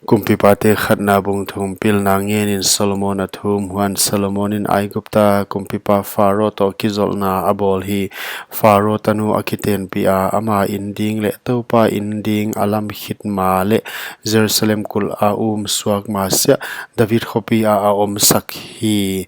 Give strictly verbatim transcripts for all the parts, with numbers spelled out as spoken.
Kumpipate khatna bung thum. Pilna ngenin Solomon a thum. Huan Solomon in Aigupta kumpipa Pharo toh kizolna a bawl hi. Pharo tanu a kitenpih a, ama in ding leh Toupa in ding a lam khit ma leh Jerusalem kulh a um suak ma siah David khopi ah a omsak hi.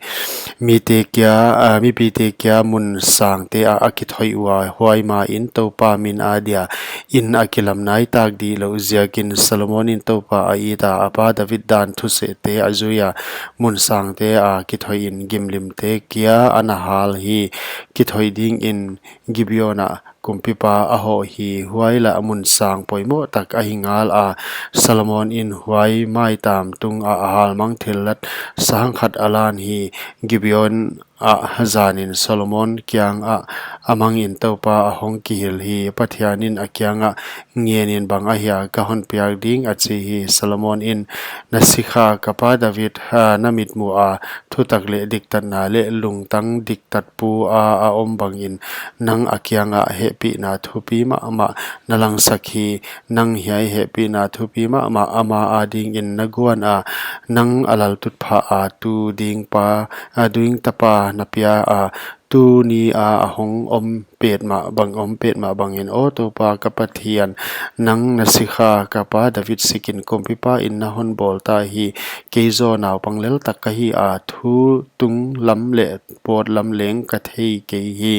Mite kia, a, mipite kia mun sangte ah a kithoih ua, huai main Toupa min adia in a kilam nai tak dih louh ziakin Solomon in Toupa a it a, a pa David dan thusehte a zui a, mun sangte a kithoihin gimlimte kia ana hal hi. Kithoih dingin Gibeon ah kumpipa a hoh hi. Huai lah mun sang poimoh tak ahi ngal a, Solomon in huai maitam tung ah a halmang thillat sang khat a lan hi. Gibeon ah zanin Solomon kiangah a mangin Toupa a hong kihil hi. Pathian in a kiangah, ngenin bang ahia ka hon piak ding, a chi hi. Solomon in, na sikha ka pa David, ha, na mitmuh a thutak leh diktatna leh lungtang diktat pu a a om bangin nang a kiangah hehpihna thupi mahmah na langsak hi. Nang hiai hehpihna thupi mahmah ama adingin na guan a, nang a laltutphah a tu ding pa, a ding tapa na pia a, tuni a a hong om petmah bang, om petmah bangin, aw Toupa ka Pathian, nang na sikha ka pa David sikin kumpipa in na hon bawl ta hi. Kei zaw naupang lel tak ka hi a, thu tung lam leh pawt lam leng ka thei kei hi.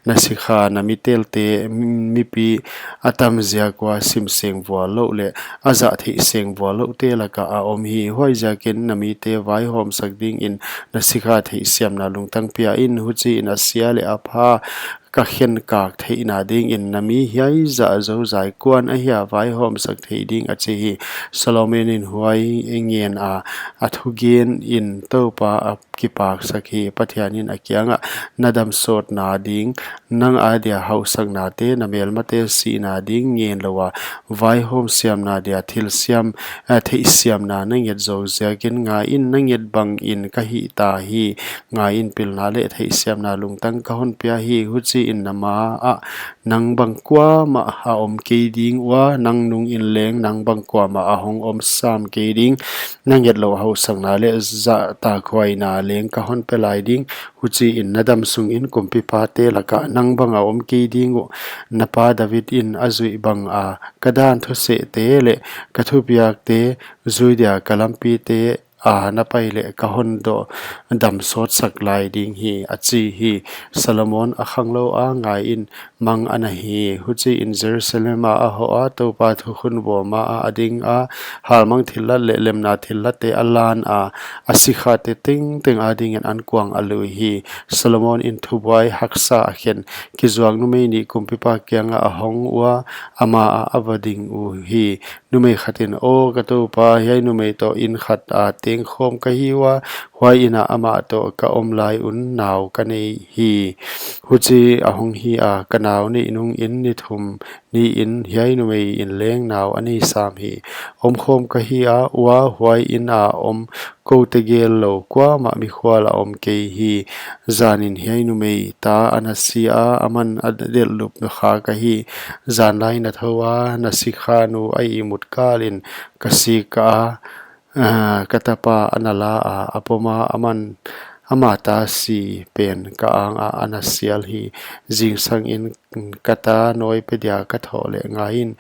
Na sikha na mitelte, mipi a tam ziak ua sim seng vual louh leh a zah theih seng vual louhte lakah a om hi. Huaiziakin na mite vaihawmsak dingin na sikha theihsiamna lungtang pia in, huchiin a sia leh a pha ka khenkak theihna dingin na mi hiai zah zozaikuan ahia vaihawmsak thei ding, a chi hi. Solomon in huai ngen a, a thugen in Toupa a kipaksak hi. Pathian in a kiangah, na damsawtna ding, nang adia hausaknate, na melmate sihna ding ngen lou a, vaihawm siamna dia thilsiam, a, theihsiamna na nget zou ziakin, ngai in, na nget bangin ka hih ta hi. Ngai in, pilna leh theihsiamna lungtang ka hon pia hi. Huchiin na ma ah nang bang kuamah a om kei ding ua, nang nungin leng nang bang kuamah a hong om sam kei ding. Na nget louh hausakna leh zahtakhuaina leng ka hon pe lai ding. Huchiin na dam sungin kumpipate lakah nang bang a om kei ding uh. Na pa David in a zuih bang a, ka dan thusehte leh ka thupiakte zui dia ka lampite a na pai leh ka hon dou damsawtsak lai ding hi, a chi hi. Solomon a khanglou a, ngai in, mang ana hi. Huchiin Jerusalem ah a hoh a, Toupa thukhun vuah ma ah a ding a, halmang thillat leh lemna thillatte a lan a, a sikhate tengteng adingin ankuang a lui hi. Solomon in thubuai haksa a khen, kizuak numei nih kumpipa kiangah a hong ua, ama ah a va ding uhi. Numei khatin, aw ka Toupa, hiai numei toh in khat a tengkhawm ka hi ua, huai in ah amah toh ka om lai un nau ka nei hi. Huchi a hong hi a, ka nau neih nungin ni thum niin hiai numei in leng nau a nei sam hi. Omkhawm ka hi a ua, huai in a om kou tegel lou kuamah mikhual a om kei hi. Zanin hiai numei ta ana si a, aman a delhlup kha ka hi. Zanlai na thou a, na sikha nu a ihmut kalin ka sik a, a, ka tapa ana la a, a pom a, aman ama ta si pen ka ang ah ana sial hi. Zingsangin ka ta nawi pe dia ka thoh leh, ngai in,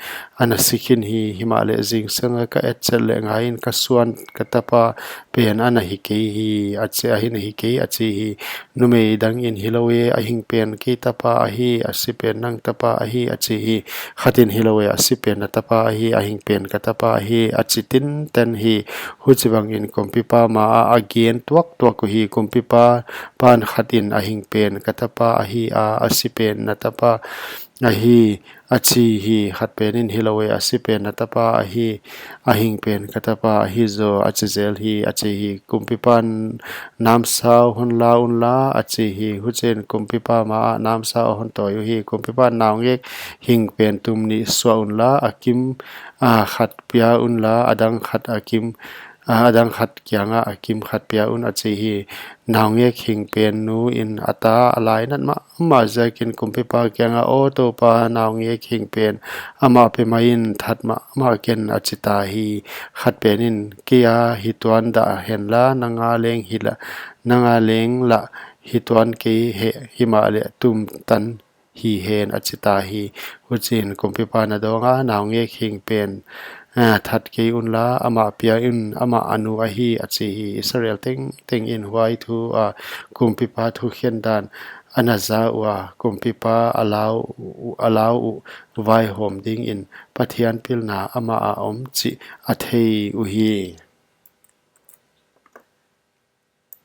ana si khin hi. Himahleh zingsang a ka et chet leh, ngai in, ka suan ka tapa pen ana hi kei hi, a chi, a hi, ana hi kei, a chi hi. Numei dangin, hilou e, a hing pen kei tapa ahi, a si pen nang tapa ahi, a chi hi. Khatin, hilou e, a si pen na tapa ahi, a hing pen ka tapa ahi, a chi tinten hi. Huchibangin kumpipa ma ah a gen tuaktuak uhi. Kumpipa pan khatin, a hing pen ka tapa ahi a, a si pen na tapa ahi, a chi hi. Khat penin, hilou e, a si pen na tapa ahi, a hing pen ka tapa ahi zaw, a chi zel hi, a chi hi. Kumpipan, namsau hon la unla, a chi hi. Huchiin kumpipa ma ah namsau a hon tawi uhi. Kumpipan, naungek hing pen tum nih suah unla, a kim, a, khat pia unla, a dang khat a kim, a dang khat kiangah, Kimkhat pia un, a chi hi. Naungek hing pen nu in a ta a lainat mahmah ziakin kumpipa kiangah, Aw Toupa, naungek hing pen amah pe mai in, that mahmah ken, a chi ta hi. Khat pen in, Kei a hi tuan dah hen la, nang a leng hi la, nang a leng lah hi tuan kei hen, himahleh tum tan hi hen, a chi ta hi. Huchiin kumpipa'n a dawng a, Naungek hing pen, ah, that kei un la, amah pia un, amah a nu ahi, a chi hi. Israel tengteng in huai thu, ah, kumpipa thukhen dan a na za ua, kumpipa a lau, a lau uh vaihawm dingin Pathian pilna amah a om chih a thei uhi.